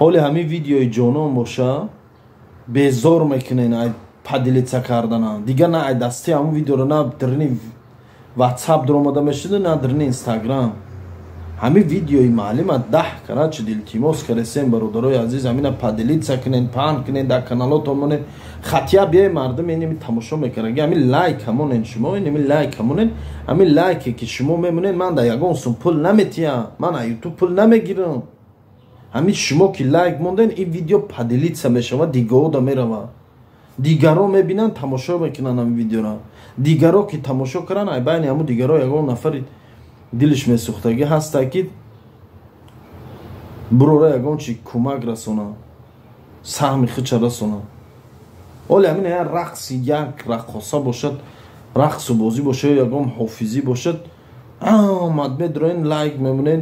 Ҳоли ҳамин видеои ҷонон боша, безор мекунен ай поделиться кардана. Дигар на ай дасти ҳамун видеоро на дарини WhatsApp даромада мешуда, на дарини Instagram. Ҳамин видеои маълима 10 карат шуд, илтимос каресем бародарои азиз, ҳамина поделиться кунен, паҳн кунен, дар каналотон монен. Хатия биёи мардум инами тамошо мекард. Ҳамин лайк ҳамонен шумо, инами лайк ҳамонен, ҳамин лайке ки шумо мемонен, ман дар ягон сум пул наметиҳам, ман аз YouTube пул намегирам. Ҳамин шумо ки лайк монден, ин видео поделиться мешавад, дигаро меравад. Дигаро мебинанд, тамошо мекунанд ҳамин видеоро. Дигаро ки тамошо карданд, ай байни ҳамун дигаро ягон нафари дилиш месӯхтагӣ ҳаста ки бурора ягон чи кӯмак расона, саҳми худша расона. Оли ҳамин як рақси, як раққоса бошад, рақсу бозӣ бошад, ё ягон ҳофизӣ бошад, омад медроен, лайк мемонен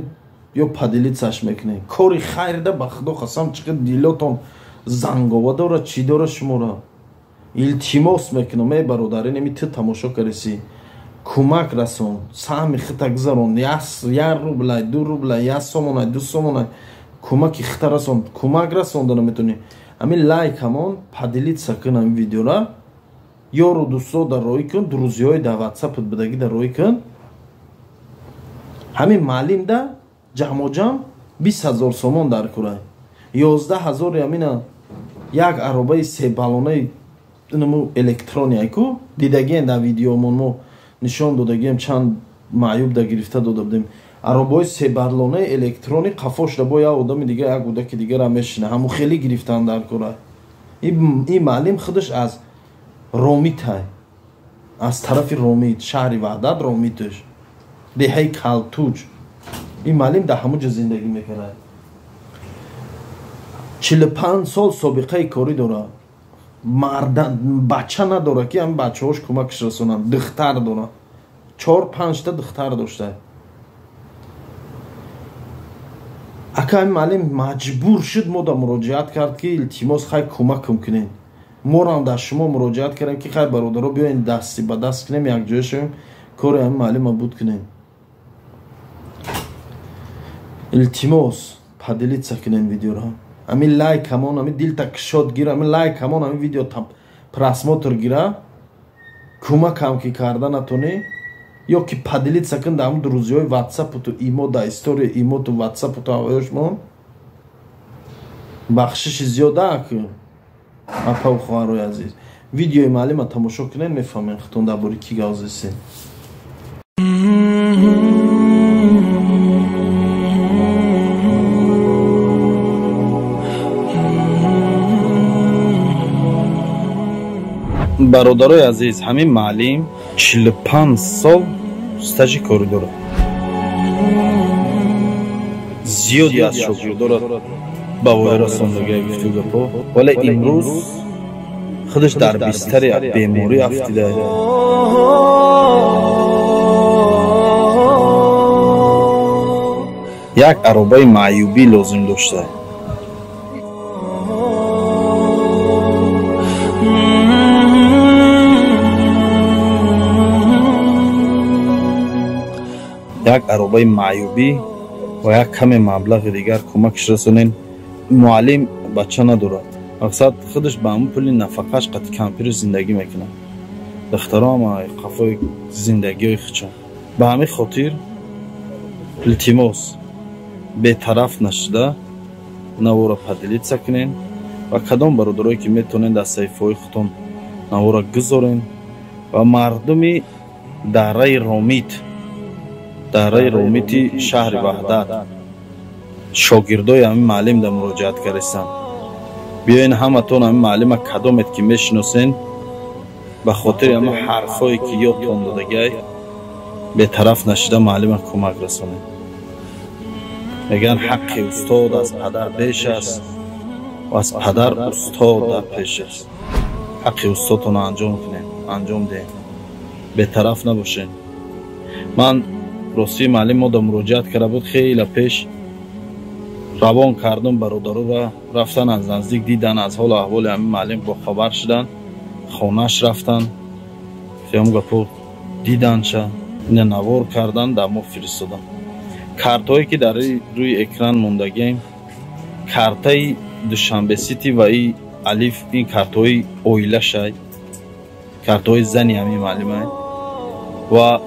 ё поделиться-ш мекунен. Кори хайрда ба худо қасам, чӣ қадр дилотон зангова дорад, чӣ дорад шуморо. Илтимос мекунам, эй бародар, инами ту тамошо каресӣ, кӯмак расон, саҳми худта гузарон, як рублай, 2 рублай, 1 сомонай, 2 сомонай, кӯмаки худта расон. Кӯмак расонда наметавонӣ, ҳамин лайк ҳамон, поделиться кун ҳамин видеора, ёру дӯсто дар роҳӣ кун, друзьяи дар ватсапат будагӣ дар роҳӣ кун. Ҳамин маълимда ҷамоҷам 20 000 сомон дар курай, 11 000 ҳамина як аробаи себалонаи инаму электрония ку дидагиен дар видеомон мо нишон додагием, чанд маъюб да гирифта дода будем. Аробаҳои себалонаи электрони қафошда бо як одами дига, як кӯдаки дигара мешина, ҳаму хеле гирифтан дар курай. Ин маълим худаш аз Ромитай, аз тарафи Ромит, шаҳри Ваҳдат, Ромиташ, деҳаи Калтуҷ. Ин маълим дар ҳамун ҷо зиндагӣ мекард. 45 сол собиқаи корӣ дорад. Бача надорад ки ҳамин бачаҳош кӯмакаш расонанд, духтар дорад, 4-5 та духтар дошта. Ака ҳамин маълим маҷбур шуд, мо да муроҷиат кард ки илтимос, хай кӯмакам кунед. Морам дар шумо муроҷиат кардем ки хай бародаро, биёен дасти ба даст кунем, якҷоя шавем, кори ҳамин маълима буд кунем. Илтимос, поделиться кунем видеоро. Ҳамин лайк ҳамон, ҳамин дилта кишод гира, ҳамин лайк ҳамон, ҳамин видео просмотр гира, кӯмакам ки карда натонӣ, ё ки поделиться кун дар ҳамун друзьяи ватсапуту имо, дар история имоту ватсапуту ҳавоёшмон. Бахшиши зиёда ку апаву хоҳарои азиз. Видеои маълима тамошо кунед, мефаҳмед худтон дар бораи кӣ гап зесед. Бародарои азиз, ҳамин маълим 45 сол стажи корӣ дорад. Зиёди аз шогирдора ба воя расондагия гуфту гапҳо, вале имрӯз худаш дар бистари беморӣ афтида. Як аробаи маъюбӣ лозим дошта. Як аробаи маъюбӣ ва як каме маблағи дигар кӯмакш расонен. Муаллим бача надорад, мақсад худаш ба ҳамун пули нафақаш қати кампириш зиндагӣ мекунад. Духтароам қафои зиндагиҳои худшон. Ба ҳамин хотир илтимос, бетараф нашуда навора поделиться кунен ва кадом бародарое ки метавонед дар саҳифаҳои худтон навора гузорен ва мардуми дараи Ромит, дараи Ромити шаҳри Ваҳдат, шогирдои ҳамин маълим да муроҷиат кардистанд. Биёен ҳаматон ҳамин маълима кадомед ки мешиносен, ба хотири ҳамин ҳарфҳое ки ёдтон додагай, бетараф нашуда маълима кӯмак расонед. Мегӯянд ҳаққи устод аз падар беш аст ва аз падар устод дар пеш аст. Ҳаққи устодтонро анҷом кунед, анҷом диҳед, бетараф набошед. Ман ростии маълим мо да муроҷиат карда буд хеле пеш, равон кардум бародароро, рафтан аз наздик дидан, аз ҳолу аҳволи ҳамин маълим бохабар шудан, хонааш рафтан, ҳам гапо диданша, ина навор кардан, дар мо фиристодан. Картҳое ки дар рӯи экран мондагием, Картаи Душанбе Сити ва и Алиф, ин картаҳои оилашай, картаҳои зани ҳамин муаллимай. Ва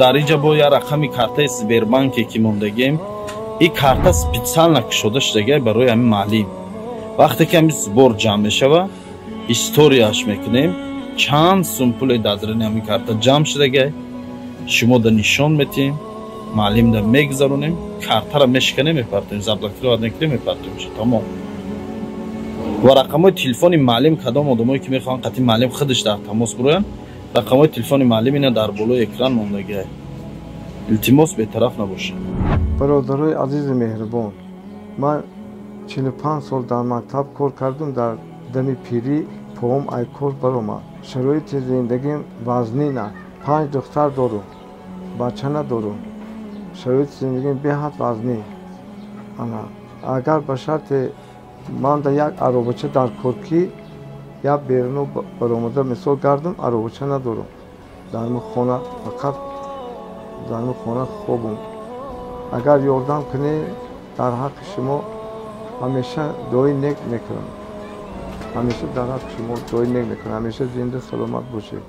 дар инҷа бо як рақами картаи Сбербанке ки мондагем, ин карта специально кушода шудагай барои ҳамин муаллим. Вақте ки ҳамин сбор ҷамъ мешава, историяш мекунем, чанд сум пуле дар даруни ҳамин карта ҷамъ шудагай, шумо да нишон метиҳем, муаллимда мегузаронем, картара мешиканем, мепартоем, заблокировать мекунем, мепартоем, тамом. Ва рақамҳои телефони муаллим, кадом одамое ки мехоҳанд қатъи муаллим худаш дар тамос бироянд, рақамҳои телефони муаллим ина дар болои экран мондагиай. Илтимос, бетараф набошед. Бародарои азизу меҳрубон, ман 45 сол дар мактаб кор кардум. Дар дами пирӣ поом ай кор баромад. Шароити зиндагим вазнин аст. Панҷ духтар дорум, бача надорум. Шароити зиндагим беҳад вазнин. Ана агар ба шарте ман да як аробача дар кор, ки як беруну баромада мисол гардум, аробача надорум. Дар хона, фақат дар хона хобум. Агар ёрдам кунед, дар ҳаққи шумо ҳамеша дуои нек мекунам. Ҳамеша дар ҳаққи шумо дуои нек мекунам. Ҳамеша зинда, саломат бошед.